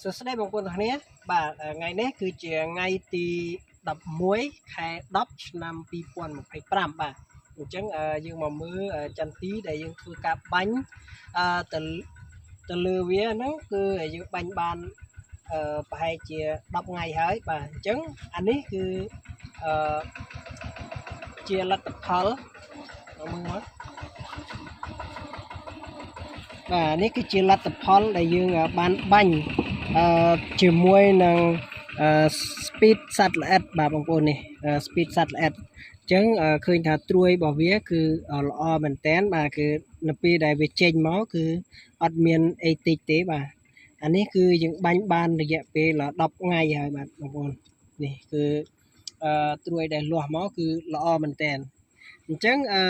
សួស្តីបងប្អូនទាំងគ្នាបាទថ្ងៃនេះគឺជាថ្ងៃទី11ខែ10ឆ្នាំ2025បាទអញ្ចឹងយើងមកមើលចន្ទីដែលយើងធ្វើការបាញ់ទៅទៅលើវាហ្នឹងគឺយើងបាញ់បានប្រហែលជា10ថ្ងៃហើយបាទអញ្ចឹងអានេះគឺអឺជាលទ្ធផលមើលមកបាទនេះគឺជាលទ្ធផលដែលយើងបានបាញ់ជាមួយនឹង speed សត្វល្អិតបាទបងប្អូននេះ speed សត្វល្អិតអញ្ចឹងឃើញថាត្រួយរបស់វាគឺល្អមែនតែនបាទគឺនៅពេលដែលវាចេញមកគឺអត់មានអីតិចទេបាទអានេះគឺយើងបាញ់បានរយៈពេល10ថ្ងៃហើយបាទបងប្អូននេះគឺត្រួយដែលលាស់មកគឺល្អមែនតែនអញ្ចឹងអឺ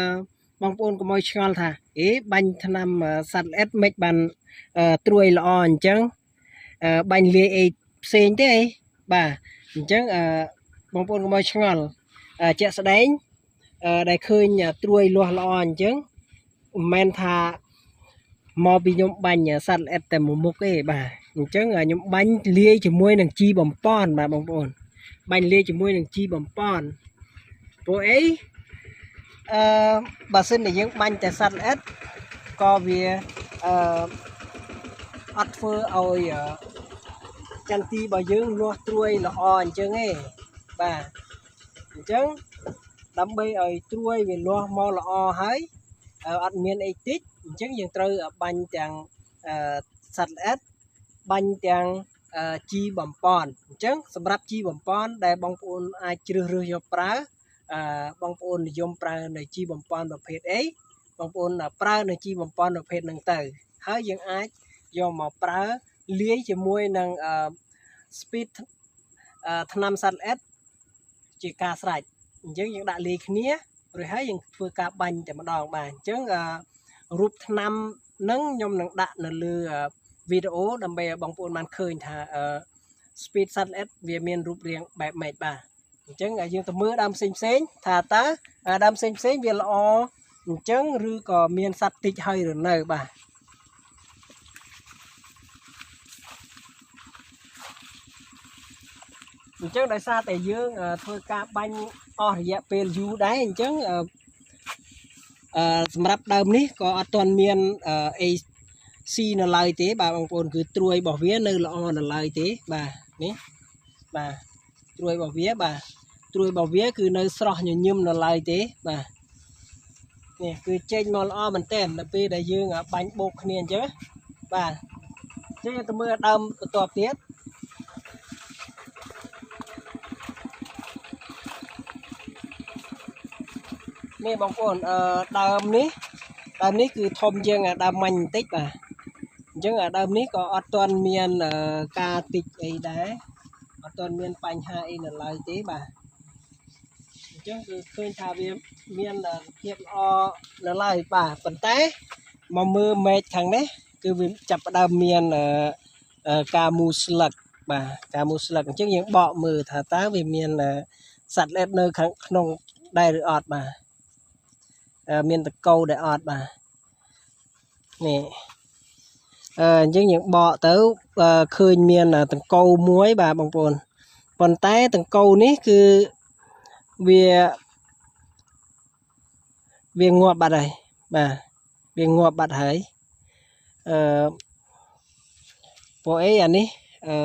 បងប្អូនកុំឲ្យឆ្ងល់ថាអេបាញ់ថ្នាំសត្វល្អិតមិនបានត្រួយល្អអញ្ចឹងបាញ់លាយអីផ្សេងទេអីបាទអញ្ចឹងបងប្អូនកុំឲ្យឆ្ងល់ជាក់ស្ដែងដែលឃើញត្រួយលាស់ល្អអញ្ចឹងមិនមែនថាមកពីខ្ញុំបាញ់សត្វល្អិតតែមួយមុខទេបាទអញ្ចឹងខ្ញុំបាញ់លាយជាមួយនឹងជីបំប៉នបាទបងប្អូនបាញ់លាយជាមួយនឹងជីបំប៉នព្រោះអីអឺបើសិនតែយើងបាញ់តែសត្វល្អិតក៏វាអឺអត់ធ្វើឲ្យចន្ទីរបស់យើងលាស់ត្រួយល្អអញ្ចឹងឯងបាទអញ្ចឹងដើម្បីឲ្យត្រួយវាលាស់មកល្អហើយអត់មានអីតិចអញ្ចឹងយើងត្រូវបាញ់ទាំងសត្វល្អិតបាញ់ទាំងជីបំប៉នអញ្ចឹងសម្រាប់ជីបំប៉នដែលបងប្អូនអាចជ្រើសរើសយកប្រើបងប្អូននិយមប្រើនៅជីបំប៉នប្រភេទអីបងប្អូនប្រើនៅជីបំប៉នប្រភេទហ្នឹងទៅហើយយើងអាចយកមកប្រើលាយជាមួយនឹង speed ថ្នាំសត្វល្អិតជាការស្រេចអញ្ចឹងយើងដាក់លាយគ្នារួចហើយយើងធ្វើការបាញ់តែម្ដងបាទអញ្ចឹងរូបថ្នាំហ្នឹងខ្ញុំនឹងដាក់នៅលើវីដេអូដើម្បីឲ្យបងប្អូនបានឃើញថា speed សត្វល្អិតវាមានរូបរាងបែបម៉េចបាទអញ្ចឹងយើងទៅមើលដើមផ្សេងផ្សេងថាតើដើមផ្សេងផ្សេងវាល្អអញ្ចឹងឬក៏មានសត្វតិចហើយឬនៅបាទអញ្ចឹងដោយសារតែយើងធ្វើការបាញ់អស់រយៈពេលយូរដែរអញ្ចឹងអឺសម្រាប់ដើមនេះក៏អត់ទាន់មានអីស៊ីនៅឡើយទេបាទបងប្អូនគឺត្រួយរបស់វានៅល្អនៅឡើយទេបាទនេះបាទត្រួយរបស់វាបាទត្រួយរបស់វាគឺនៅស្រស់ញញឹមនៅឡើយទេបាទនេះគឺចេញមកល្អមែនទែនដល់ពេលដែលយើងបាញ់បោកគ្នាអញ្ចឹងបាទអញ្ចឹងទៅមើលដើមបន្ទាប់ទៀតនេះបងប្អូនដើមនេះគឺធំជាងដើមមាញ់បន្តិចបាទអញ្ចឹងដើមនេះក៏អត់ទាន់មានការតិចអីដែរអត់ទាន់មានបញ្ហាអីនៅឡើយទេបាទអញ្ចឹងគឺឃើញថាវាមានភាពល្អនៅឡើយបាទប៉ុន្តែមកមើលមែកខាងនេះគឺវាចាប់ផ្ដើមមានការមូស្លឹកបាទការមូស្លឹកអញ្ចឹងយើងបកមើលថាតើវាមានសត្វល្អិតនៅខាងក្នុងដែរឬអត់បាទមានតកោដែលអត់បាទនេះអញ្ចឹងយើងបកទៅឃើញមានតង្កូវមួយបាទបងប្អូនប៉ុន្តែតង្កូវនេះគឺវាងាប់បាត់ហើយបាទវាងាប់បាត់ហើយអឺព្រោះអីអានេះអឺ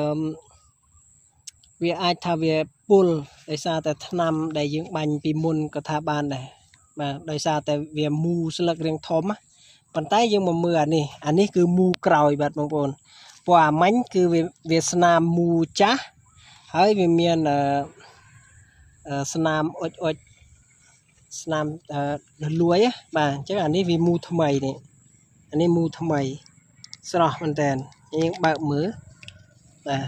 វាអាចថាវាពុលដោយសារតែថ្នាំដែលយើងបាញ់ពីមុនក៏ថាបានដែរបាទដោយសារតែវាមូស្លឹករាងធំប៉ុន្តែយើងមកមើលអានេះគឺមូក្រោយបាទបងប្អូនព្រោះអាមាញ់គឺវាស្នាមមូចាស់ហើយវាមានស្នាមអុចអុចស្នាមលួយបាទអញ្ចឹងអានេះវាមូថ្មីនេះអានេះមូថ្មីស្រស់មែនតើយើងបើកមើលបាទ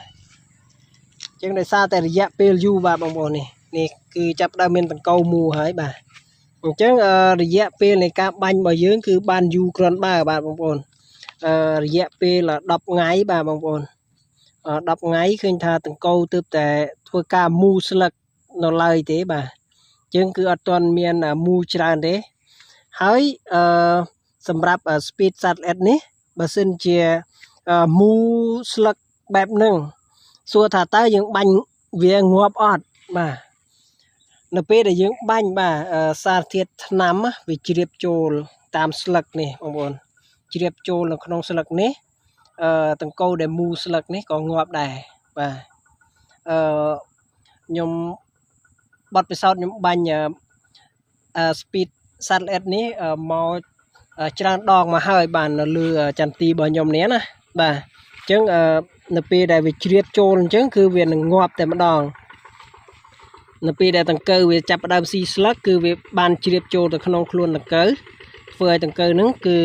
អញ្ចឹងដោយសារតែរយៈពេលយូរបាទបងប្អូននេះគឺចាប់ផ្ដើមមានតង្កូវមូហើយបាទអញ្ចឹងរយៈពេលនៃការបាញ់របស់យើងគឺបានយូរគ្រាន់បើបាទបងប្អូនរយៈពេល10ថ្ងៃបាទបងប្អូន10ថ្ងៃឃើញថាតង្កូវទើបតែធ្វើការមូស្លឹកនៅឡើយទេបាទអញ្ចឹងគឺអត់ទាន់មានមូច្រើនទេហើយសម្រាប់ speed សត្វល្អិតនេះបើសិនជាមូស្លឹក បែបហ្នឹងសួរថាតើយើងបាញ់វាងាប់អត់បាទនៅពេលដែលយើងបាញ់បាទសារធាតុថ្នាំវាជ្រាបចូលតាមស្លឹកនេះបងប្អូនជ្រាបចូលនៅក្នុងស្លឹកនេះតង្កូវដែលមូស្លឹកនេះក៏ងាប់ដែរបាទអឺខ្ញុំបទពិសោធន៍ខ្ញុំបាញ់ speed សត្វល្អិតនេះមកច្រើនដងមកហើយបាទនៅលើចន្ទីរបស់ខ្ញុំនេះណាបាទអញ្ចឹងនៅពេលដែលវាជ្រាបចូលអញ្ចឹងគឺវានឹងងាប់តែម្ដងនៅពេលដែលដង្កូវវាចាប់ផ្ដើមស៊ីស្លឹកគឺវាបានជ្រាបចូលទៅក្នុងខ្លួនដង្កូវធ្វើឲ្យដង្កូវហ្នឹងគឺ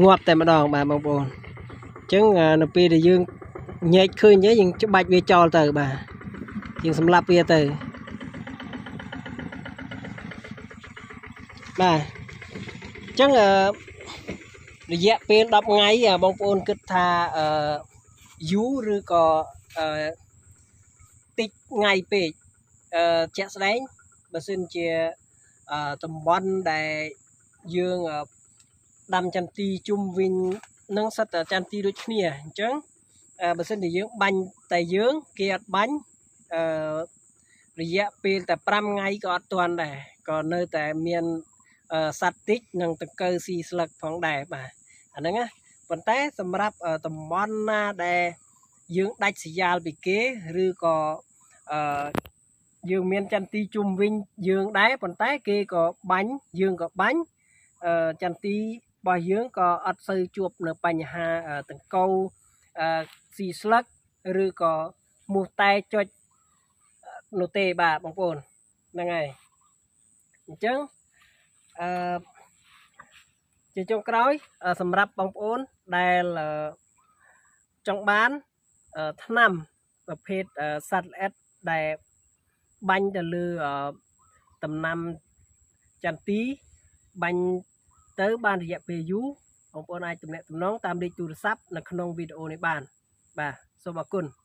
ងាប់តែម្ដងបាទបងប្អូនអញ្ចឹងនៅពេលដែលយើងញែកឃើញយើងច្បាច់វាចោលទៅបាទយើងសម្លាប់វាទៅបាទអញ្ចឹងរយៈពេល10ថ្ងៃបងប្អូនគិតថាយូរឬក៏តិចថ្ងៃពេកជាក់ស្ដែងបើសិនជាតំបន់ដែលយើងដាំចន្ទីជុំវិញនឹងសិតតែចន្ទីដូចគ្នាអញ្ចឹងបើសិនជាយើងបាញ់តែយើងគេអត់បាញ់រយៈពេលតែ5ថ្ងៃក៏អត់ទាន់ដែរក៏នៅតែមានសត្វតិចនិងដង្កូវស៊ីស្លឹកផងដែរបាទអាហ្នឹងណាប៉ុន្តែសម្រាប់តំបន់ណាដែលយើងដាច់ស្រយាលពីគេឬក៏យើងមានចន្ទីជុំវិញយើងដែរប៉ុន្តែគេក៏បាញ់យើងក៏បាញ់ចន្ទីរបស់យើងក៏អត់សូវជួបនៅបញ្ហាដង្កូវស៊ីស្លឹកឬក៏មូសតែចុចនោះទេបាទបងប្អូនហ្នឹងហើយអញ្ចឹងជាចុងក្រោយសម្រាប់បងប្អូនដែលចង់បានថ្នាំប្រភេទសត្វល្អិតដែលបាញ់ទៅលើដំណាំចន្ទីបាញ់ទៅបានរយៈពេលយូរបងប្អូនអាចទំនាក់ទំនងតាមលេខទូរស័ព្ទនៅក្នុងវីដេអូនេះបានបាទសូមអរគុណ។